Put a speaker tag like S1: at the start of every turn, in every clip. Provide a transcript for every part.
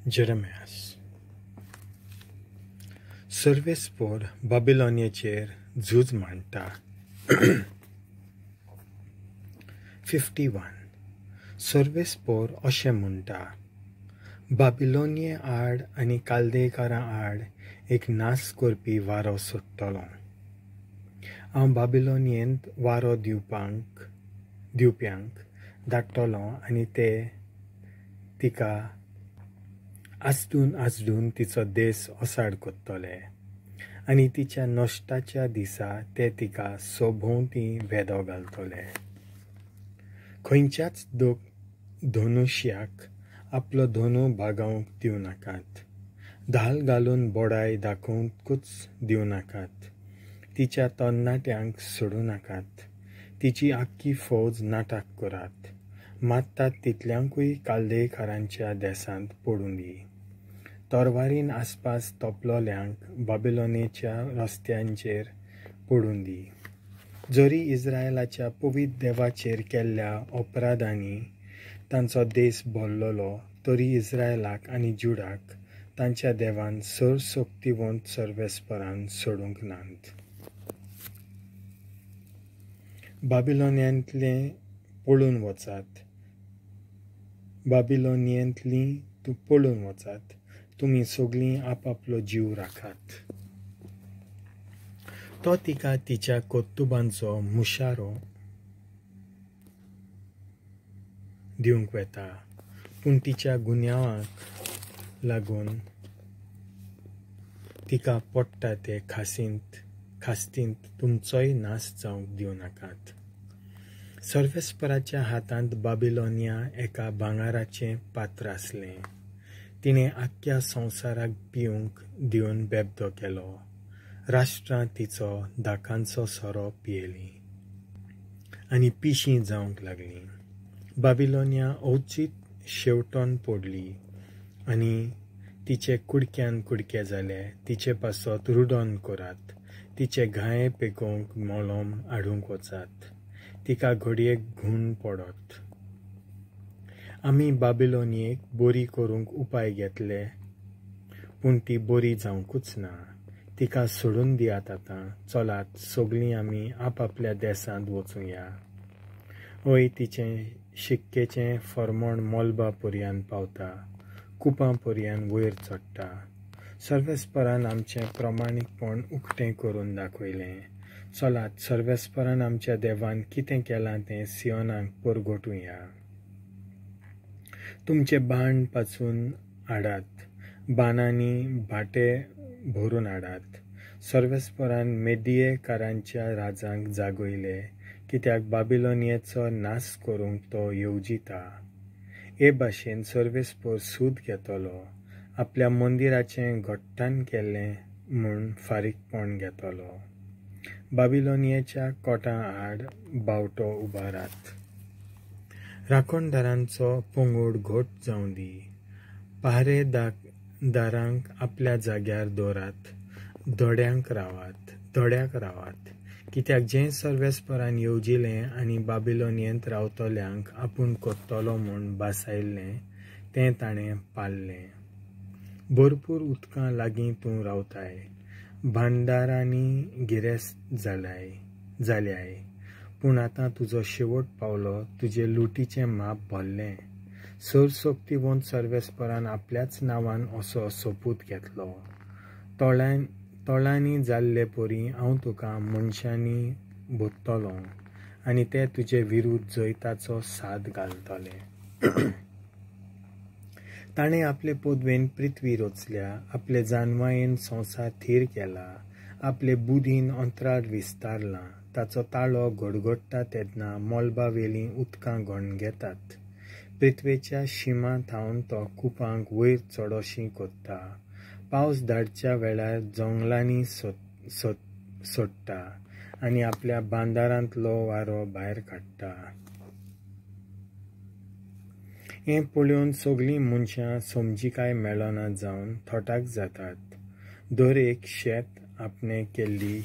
S1: जेरेमियास. सर्वेस्पोर बाबिलोनियेचेर झूज मांडटा. 51. सर्वेस्पोर अशें म्हणटा, बाबिलोनिये आड आनी कालदेकारां आड एक नाश करपी वारो सोडटलो. हांव बाबिलोनियेंत वारो दिवप्यांक धाडटलो आनी ते तिका आसडून आसडून तिचो देस ओसाड करतले आनी तिच्या नश्टाच्या दिसा ते तिका सोभोंवती वेदो घालतले. खंयच्याच धनुश्याक आपलो धनू बागोवंक दिवं नाकात, धाल घालून बोडाय दाखोवंकूच दिवं नाकात, तिच्या तरणाट्यांक सोडूं नाकात, तिची आख्खी फौज नाटक करात, मारतात तितल्यांकूय कालदेकारांच्या देसांत पडूं दी. तरवारीन आसपास तोपलोल्यांक बाबिलोनेच्या रस्त्यांचेर पडूं दी. जरी इस्रायलाच्या पवित्र देवाचेर केल्ल्या अपराधांनी तांचो देस भरलेलो, तरी इस्रायलाक आनी जुडाक तांच्या देवान सर्वशक्तिवंत सर्वेस्परान सोडूंक नात. बाबिलोनियांतले पळून वचात, बाबिलोनियेंतलीं तूं पळून वचात, तुमी सगळीं आपापलो जीव राखात. तो तिका तिच्या कर्तुबांचो मुशारो दिवंक वेता, पूण तिच्या गुन्यांवाक लागून तिका पडटा ते खास्तींत तुमचोय नाश जावंक दिवं नाकात. सर्वेस्पराच्या हातांत बाबिलोनिया एका भांगराचें पात्र आसलें. तिणें आख्ख्या संवसाराक पिवंक दिवन बेबदो केलो. राष्ट्रां तिचो दाकांचो सोरो पियेलीं आनी पिशीं जावंक लागलीं. बाबिलोनिया अवचीत शेवटोन पडली आनी तिचे कुडक्यान कुडके जाले. तिचे पासत रुडोन करात, तिचे घाये पेकोवंक मोलोम हाडूंक वचात, तिका घडयेक घूण पडत. आमी बाबिलोनियेक बरी करूंक उपाय घेतले, पूण ती बरी जावंकूच ना. तिका सोडून दियात आतां, चलात सगळीं आमी आपापल्या देसांत वचुया. हय, तिचें शिक्केचें फर्मण मोलबा पर्यान पावता, कुपां पर्यान वयर चडटा. सर्वेस्परान आमचें प्रमाणीकपण उक्तें करून दाखयलें. चलात सर्वेस्परान आमच्या देवान कितें केलां तें सियोनाक परगटुया. तुमचे बाण पासून हाडात, बाणांनी भाटे भरून हाडात. सर्वेस्परान मेदियेकारांच्या राजांक जागयले, कित्याक बाबिलोनियेचो नाश करूंक तो येवजिता. हे भाशेन सर्वेस्पर सूद घेतलो, आपल्या मंदिराचें घट्टान केल्लें म्हूण फारीकपण घेतलो. बाबिलोनियेच्या कोटां आड बावटो उबारात, राखणदारांचो पंगड घट जावं दी, पहारेदारांक आपल्या जाग्यार दवरात, धड्याक रावात, कित्याक जें सर्वेस्परान येवजिलें आनी बाबिलोनियेंत रावतल्यांक आपूण करतलो म्हूण भासायल्लें तें ताणें पाळ्ळें. भरपूर उदकां लागीं तूं रावताय, भांडारांनी गिरेस्त जाल्याय, पूण आतां तुजो शेवट पावलो, तुजें लुटीचें माप भरलें. सर्वशक्तिवंत सर्वेस्परान आपल्याच नांवान असो सोपूत घेतलो, तोळांनी जाल्ले परी हांव तुका मनशांनी भरतलो आनी ते तुजे विरुद्ध जैताचो साद घालतले. ताणें आपले पदवेन पृथ्वी रचल्या, आपले जानवायेन संवसार थीर केला, आपले बुदीन अंतराळ विस्तारलां. ताचो ताळो गडगडटा तेन्ना मोलबावेलीं उदकां गण घेतात. पृथ्वेच्या शिमा थावन तो कुपांक वयर चडोशी करता. पावस धाडच्या वेळार जंगलांनी सोडटा आनी आपल्या बांदारांतलो वारो भायर काडटा. हें पळोवन सगळीं मनशां समजिकाय मेळना जावन थोटाक जातात. दर एक शेत आपणें केल्ली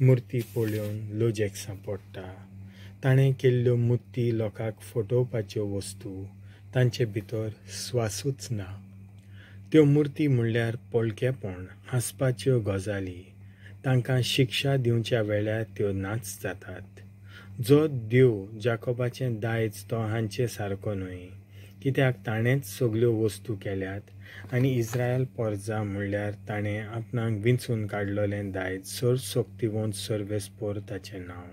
S1: मुर्ती पळोवन लजेक सांपडटा. ताणें केल्ल्यो मुर्ती लोकांक फटोवपाच्यो वस्तू, तांचे भितर स्वासूच ना. त्यो मुर्ती म्हणल्यार पोलकेपण, हांसपाच्यो गजाली. तांकां शिक्षा दिवच्या वेळार त्यो नाच जातात. जो देव जाकोबाचें दायज तो हांचे सारको न्हय, कित्याक ताणेंच सगल्यो वस्तू केल्यात आनी इस्रायल परजा म्हणल्यार ताणें आपणाक विंचून काडलेलें दायज. सर्वशक्तिवंत सर्वेस्पर ताचें नांव.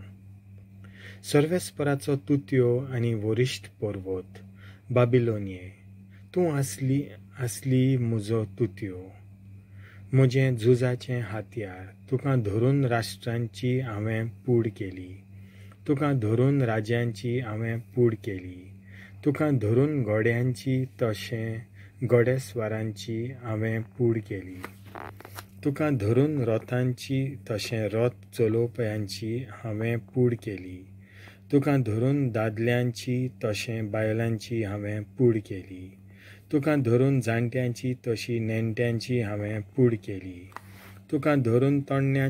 S1: सर्वेस्पराचो तुत्यो आनी वरिश्ठ पर्वत बाबिलोनिये, तूं आसली आसली म्हजो तुत्यो, म्हजें झुजाचें हातयार. तुका धरून राष्ट्रांची हांवें पूड केली, तुका धरून राज्यांची हांवें पूड केली, तुका धरून घोड्यांची तशें घोडेस्वारांची हांवें पूड केली, तुका धरून रोतांची तशें रोत चलोवप्यांची हांवें पूड केली, तुका धरून दादल्यांची तशें बायलांची हांवें पूड केली, तुका धरून जाणट्यांची तशी नेणट्यांची हांवें पूड केली, तुका धरून तोण्ण्या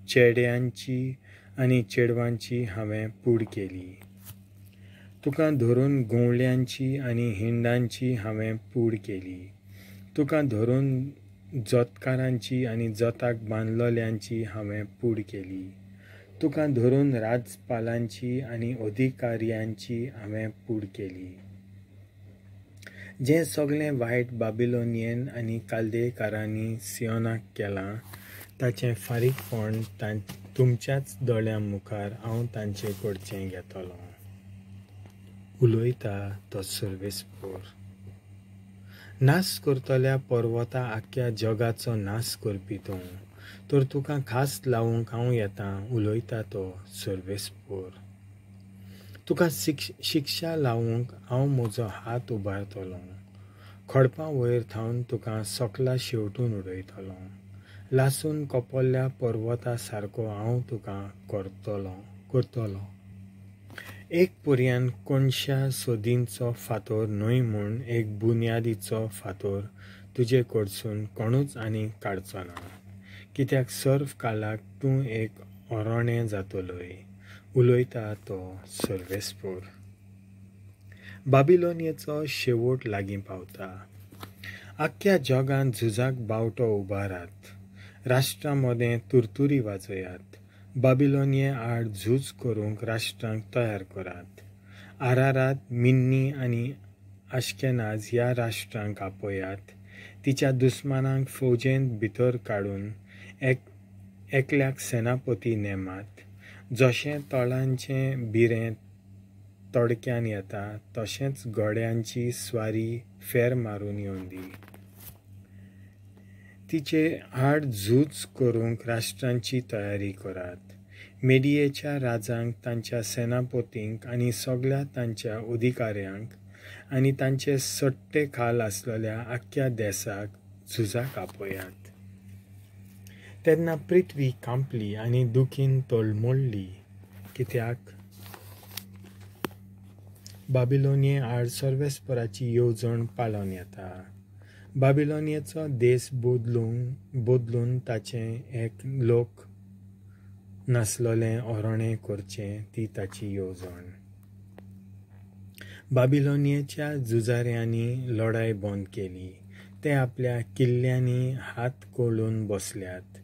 S1: चेड्यांची आनी चेडवांची हांवें पूड केली, तुका धरून गवळ्यांची आनी हिंडांची हांवें पूड केली, तुका धरून जोतकारांची आनी जोताक बांदलोल्यांची हांवें पूड केली, तुका धरून राजपालांची आनी अधिकाऱ्यांची हांवें पूड केली. जें सगळें वायट बाबिलोनियन आनी कालदेकारांनी सियोनाक केलां ताचें फारीकपण तुमच्याच दोळ्यां मुखार हांव तांचे कडचें घेतलों. उलयता तो सर्वेस्पर. नाश करतल्या पर्वता आख्ख्या जगाचो नाश करपी तूं, तर तुका खास लावूंक हांव येता. उलयता तो सर्वेस्पर. तुका शिक्षा लावूंक हांव म्हजो हात उबारतलों, खडपां वयर थावन तुका सकला शेवटून उडयतलों. लासून कोपल्ल्या पर्वता सारको हांव तुका करतलो. एक पर्यान कोणशा सोदींचो फातोर न्हय म्हूण एक बुन्यादीचो फातोर तुजे कडसून कोणूच आनी काडचो ना, कित्याक सर्व कालाक तूं एक ओरणें जातलोय. उलयता तो सर्वेस्पर. बाबिलोनियेचो शेवट लागीं पावता. आख्ख्या जगांत झुजाक बावटो उबारात, राष्ट्रां मदें तुरतुरी वाजयात, बाबिलोनिये आड झूज करूंक राष्ट्रांक तयार करात. आरारात, मिन्नी आनी आश्केनाज ह्या राष्ट्रांक आपयात. तिच्या दुस्मानांक फौजेंत भितर काडून एकल्याक सेनापती नेमात. जशें तोळांचें बिरें तोडक्यान येता तशेंच घोड्यांची स्वारी फेर मारून येवंदी. तिचे आड झूज करूंक राष्ट्रांची तयारी करात. मेडियेच्या राजांक, तांच्या सेनापतींक आनी सगळ्या तांच्या अधिकाऱ्यांक आनी तांचे सट्टे खाल आसलेल्या आख्ख्या देसाक झुजाक आपयात. तेन्ना पृथ्वी कांपली आनी दुखीन तळमळ्ळी, कित्याक बाबिलोनिये आड सर्वेस्पराची येवजण पाळोन येता. बाबिलोनियेचो देश बदलून ताचें एक लोक नासलोलें ओरणें करचें ती ताची येवजण. बाबिलोनियेच्या झुजाऱ्यांनी लढाय बंद केली. ते आपल्या किल्ल्यांनी हात कोळून बसल्यात.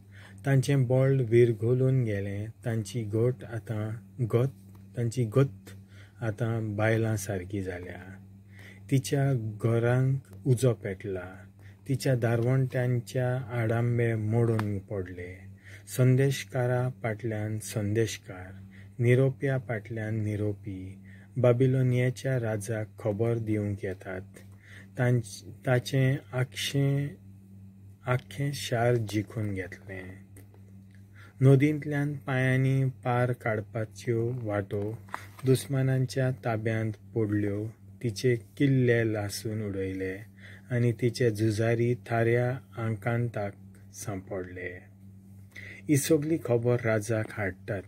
S1: तांचें बळ विरघळून गेलें. तांची गत आतां बायलां सारकी जाल्या. तिच्या घरांक उजो पेटला. तिच्या दारवंट्यांच्या आडांबे मोडून पडले. संदेशकारा फाटल्यान संदेशकार, निरोप्या फाटल्यान निरोपी बाबिलोनियेच्या राजाक खबर दिवंक येतात. ताचें आख्खें शार जिखून घेतलें. नदींतल्यान पांयांनी पार काडपाच्यो वाटो दुस्मानांच्या ताब्यांत पडल्यो. तिचे किल्ले लासून उडयले आनी तिचे झुजारी थाऱ्या आकांताक सांपडले. ही सगली खबर राजाक हाडटात,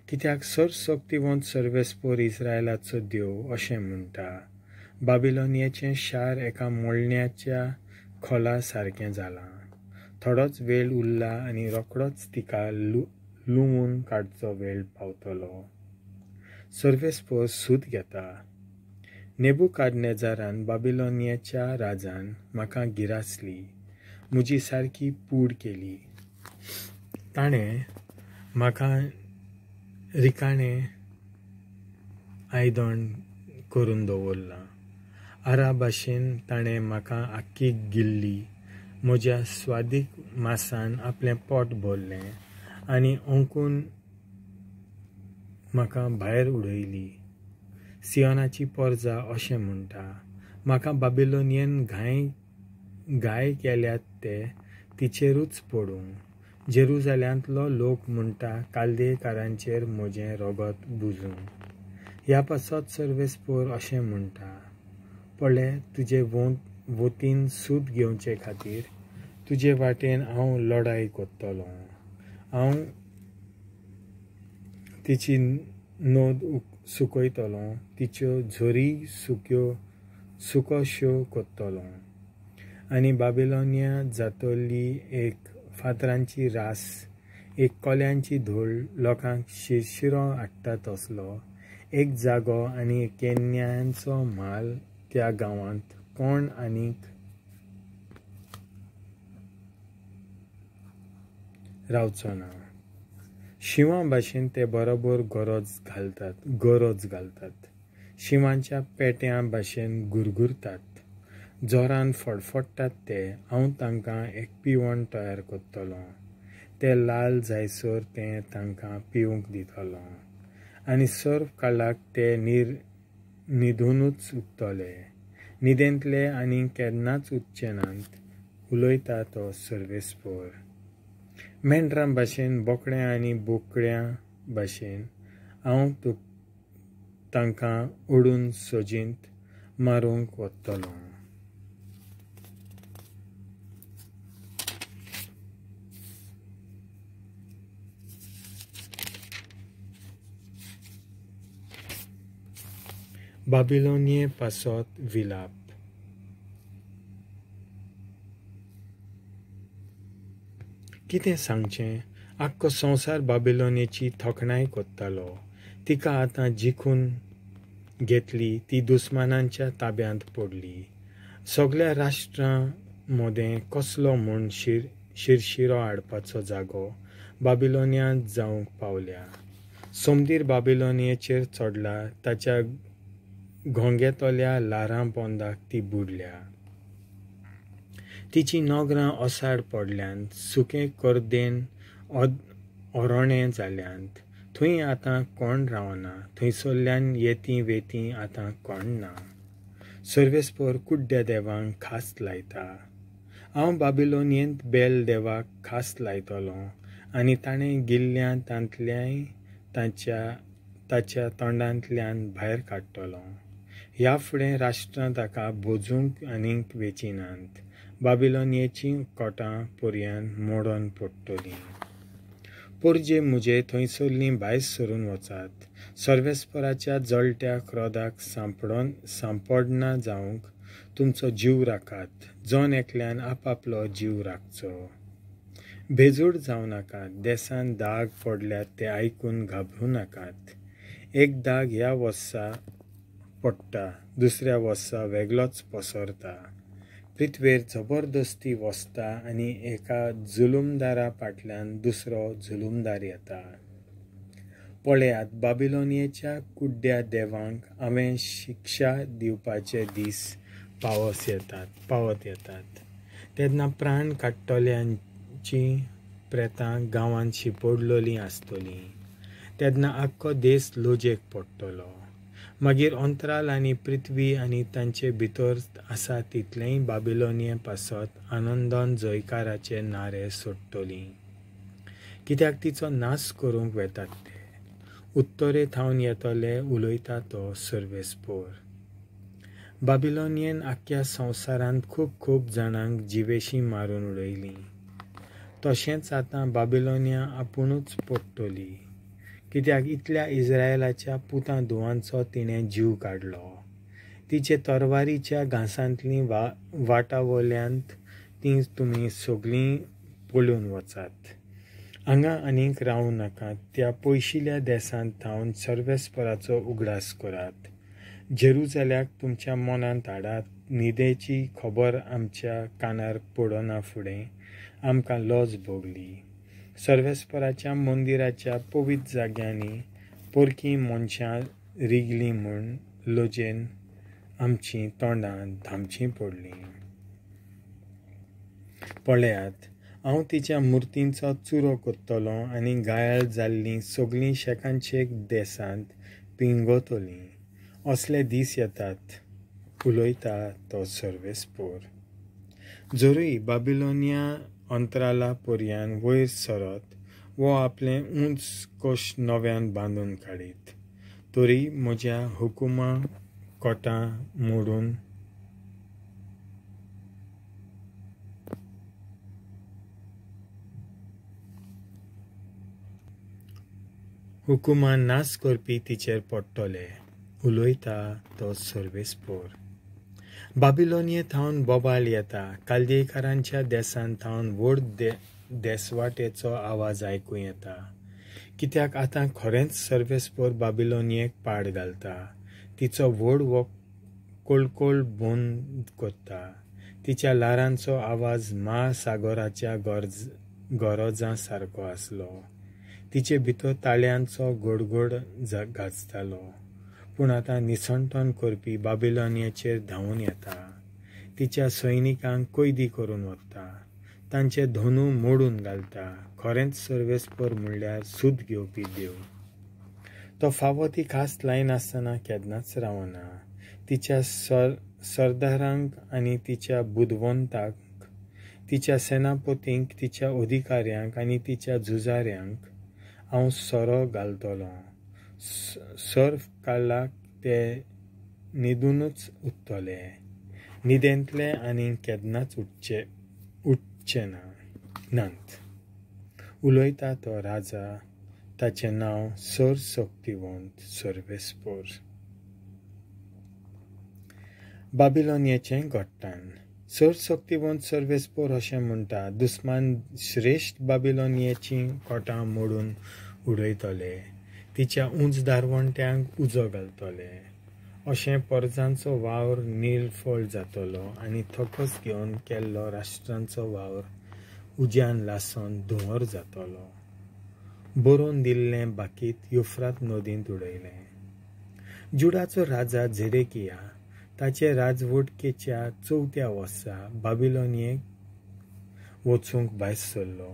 S1: कित्याक सर्वशक्तिवंत सर्वेस्पर इस्रायलाचो देव अशें म्हणटा, बाबिलोनियेचें शार एका मोळण्याच्या खोला सारकें जालां. थोडोच वेळ उरला आनी रोखडोच तिका लुंवून काडचो वेळ पावतलो. सर्वेस्पर सूद घेता. नेबुकादनेजारान बाबिलोनियाच्या राजान म्हाका गिरासली, म्हजी सारकी पूड केली. ताणें म्हाका रिकाणें आयदण करून दवरलां. आरा भाशेन ताणें म्हाका आख्खी गिल्ली. म्हज्या स्वादीक मासान आपलें पोट भरलें आनी ओंकून म्हाका भायर उडयली. सियोनाची परजा अशें म्हणटा, म्हाका बाबिलोनियन घाय केल्यात ते तिचेरूच पडूं. जेरुजाल्यांतलो लोक म्हणटा, कालदेकारांचेर म्हजें रगत बुजूं. ह्या पासत सर्वेस्पोर अशें म्हणटा, पळय, तुजे वतीन सूद घेवचे खातीर तुजे वाटेन हांव लढाय करतलों. हांव तिची नद सुकयतलों, तिच्यो झरी सुकोश्यो करतलों. आनी बाबिलोनिया जातली एक फातरांची रास, एक कोल्यांची धूळ, लोकांक शिरशिरो हाडटा तसलो एक जागो आनी केन्यांचो म्हाल. त्या गांवांत कोण आनीक रावचो ना. शिंवां भाशेन ते बरोबर गरज घालतात. शिंवांच्या पेट्यां भाशेन गुरगुरतात. जोरान फडफडटात ते. हांव तांकां एक पिवण तयार करतलों. ते लाल जायसर तें तांकां पिवंक दितलों आनी सर्व काळाक ते न्हिदुनूच उरतले. न्हिदेंतले आनी केन्नाच उठचे नात, उलयता तो सर्वेस्पोर. मेंढरां भाशेन, बोकड्यां आनी बोकड्यां भाशेन हांव तांकां ओडून सजींत मारूंक वतलों. बाबिलोनिये पासत विलाप. कितें सांगचें? आख्खो संवसार बाबिलोनियेची थोखणाय करतालो. तिका आतां जिखून घेतली, ती दुस्मानांच्या ताब्यांत पडली. सगळ्या राष्ट्रां मदें कसलो म्हूण शिरशिरो हाडपाचो जागो बाबिलोनियांत जावंक पावल्या. सोमदीर बाबिलोनियेचेर चडला, ताच्या घोंगेतल्या ल्हारां पोंदाक ती बुडल्या. तिचीं नगरां ओसाड पडल्यांत, सुके करदेन ओरोणें जाल्यांत. थंय आतां कोण रावना, थंयसरल्यान येती वेती आतां कोण ना. सर्वेस्पोर कुड्ड्या देवांक खास लायता. हांव बाबिलोनियेंत बेल देवाक खास लायतलों आनी ताणें गिल्ल्या तांतल्याय ताच्या तोंडांतल्यान भायर काडटलों. ह्या फुडें राष्ट्रां ताका भोजूंक आनीक वेचिनात. बाबिलोनियेचीं कोटां पर्यान मोडून पडटलीं. पोरजे म्हजे थंयसरलीं भायर सरून वचात. सर्वेस्पराच्या जळट्या क्रोधाक सांपडना जावंक तुमचो जीव राखात. जण एकल्यान आपापलो जीव राखचो. भेजूड जावं नाकात. देसान दाग पडल्यात ते आयकून घाबरूं नाकात. एक दाग ह्या वर्सा पडटा, दुसऱ्या वर्सा वेगळोच पसरता. पृथ्वेर जबरदस्ती वसता आनी एका जुलुमदारा फाटल्यान दुसरो जुलुमदार येता. पळयात, बाबिलोनियेच्या कुड्ड्या देवांक हांवें शिक्षा दिवपाचे दीस पावत येतात. तेन्ना प्राण काडटल्यांचीं प्रेतां गांवांत शिंपडलेलीं आसतलीं. तेन्ना आख्खो देश लजेक पडटलो. मागीर अंतराल आनी पृथ्वी आनी तांचे भितर आसा तितलेंय बाबिलोनिये पासत आनंदान जयकाराचे नारे सोडटलीं. कित्याक तिचो नाश करूंक वेतात ते. उत्तरे थावन येतले, उलयता तो सर्वेस्पोर. बाबिलोनियेन आख्ख्या संवसारांत खूब खूब जाणांक जिवेशीं मारून उडयलीं. तशेंच आतां बाबिलोनिया आपुणूच पडटली. कित्याक इतल्या इस्रायलाच्या पुतां धुवांचो तिणें जीव काडलो. तिचे तरवारीच्या घांसांतलीं वाटावल्यांत तीं तुमी सगळीं पळून वचात. हांगा आनीक रावूं नाकात. त्या पयशिल्या देसांत थावन सर्वेस्पराचो उगडास करात. जेरुजाल्याक तुमच्या मनांत हाडात. न्हिदेची खबर आमच्या कानार पडना फुडें आमकां लज भोगली. सर्वेस्पराच्या मंदिराच्या पवित्र जाग्यांनी परकी मनशां रिगलीं म्हूण लजेन आमचीं तोंडां धांपचीं पडलीं. पळयात, हांव तिच्या मुर्तींचो चुरो करतलों आनी घायाळ जाल्लीं सगळीं शेकानशेक देसांत पिंगतलीं. असले दीस येतात, उलयता तो सर्वेस्पोर. जरूय बाबिलोनिया अंतराला पर्यान वयर सरत वो आपलें उंच कोश नव्यान बांदून काडीत, तरी म्हज्या हुकुमा कोटां मोडून हुकुमा नाश करपी तिचेर पडटले, उलयता तो सर्वेस्पोर. बाबिलोनिये थावन बोबाळ येता, काल्देकारांच्या देसान थावन व्हड देसवाटेचो आवाज आयकूं येता. कित्याक आतां खरेंच सर्वेस्पोर बाबिलोनियेक पाड घालता, तिचो व्हड वो कोळकोळ बंद करता. तिच्या ल्हारांचो आवाज म्हासागराच्या गरजां सारको आसलो. तिचे भितर ताळ्यांचो गोडगोड गाजतालो. पूण आतां निसणटण करपी बाबिलोनियाचेर धांवून येता, तिच्या सैनिकांक कैदी करून व्हरता, तांचे धनू मोडून घालता. खरेंच सर्वेस्पोर म्हणल्यार सूद घेवपी देव. तो फावो ती खास लायनासतना केन्नाच रावना. तिच्या सरदारांक आनी तिच्या बुदवंतांक, तिच्या सेनापतींक, तिच्या अधिकाऱ्यांक आनी तिच्या झुजाऱ्यांक हांव सोरो घालतलों. सर्फ काडलाक ते न्हिदूनच उरतले, न्हिदेंतले आनी केन्नाच उठचे नात. उलयता तो राजा, ताचें नांव सर्वशक्तिवंत सर्वेस्पोर. बाबिलोनियाचें घट्टाण. सर्वशक्तिवंत सर्वेस्पोर अशें म्हणटा, दुस्मान श्रेश्ठ बाबिलोनियाचीं कोटां मोडून उडयतले, तिच्या उंच दारवंट्यांक उजो घालतले. अशें परजांचो वावर निर्फळ जातलो आनी थकस घेवन केल्लो राष्ट्रांचो वावर उज्यान लासून धुंवर जातलो. बरोवन दिल्लें बाकीत युफ्रात नदींत उडयलें. जुडाचो राजा झेरेकिया ताचे राजवटकेच्या चवथ्या वर्सा बाबिलोनियेक वचूंक भायर सरलो.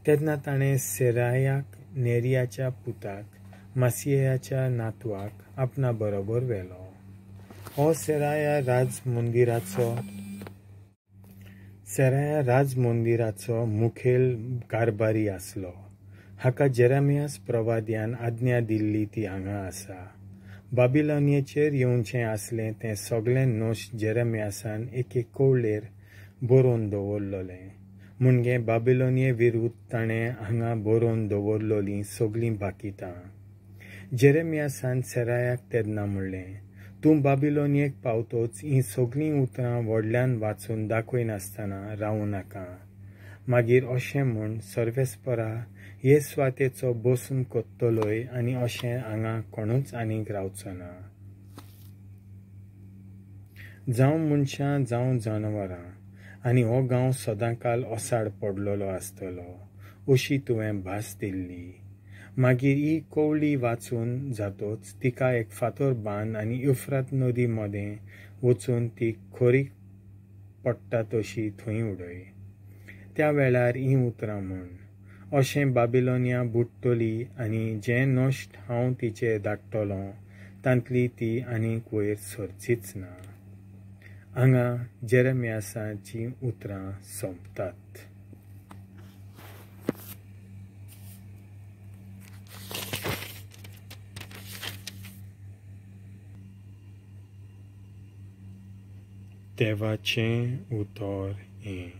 S1: तेन्ना ताणें सेरायाक, नेरियाच्या पुताक, मासियाच्या नातवाक आपणा बरोबर व्हेलो. हो सेराया राजमंदिराचो मुखेल कारभारी आसलो. हाका जेरेमियास प्रवाद्यान आज्ञा दिल्ली ती हांगा आसा. बाबिलोनियेचेर येवचें आसलें तें सगळें नोश जेरेमियासान एके कवळेर बरोवन दवरलेलें. म्हणजे बाबिलोनिये विरुद्ध ताणें हांगा बरोवन दवरलेलीं सगळीं बाकितां. जेरेमियासान सेरायाक तेन्ना म्हणलें, तूं बाबिलोनियेक पावतोच हीं सगळीं उतरां व्हडल्यान वाचून दाखयनासतना रावूं नाका. मागीर अशें म्हूण, सर्वेस्परा हे सुवातेचो बसून कोत्तलोय आनी अशें हांगा कोणूच आनीक रावचो ना, जावं मनशां जावं जनावरां, आनी हो गांव सदांकाल ओसाड पडलेलो आसतलो, अशी तुवें भास दिल्ली. मागीर ही कवळी वाचून जातोच तिका एक फातर बांद आनी युफ्रात नदी मदें वचून ती खोरीक पडटा तशी थंय उडय. त्या वेळार हीं उतरां म्हूण, अशें बाबिलोनिया बुडटली आनी जें नश्ट हांव तिचेर धाडटलों तांतली ती आनीक वयर सरचीच ना. हांगा जेरेमियासाचीं उतरां सोंपतात. देवाचें उतर हें.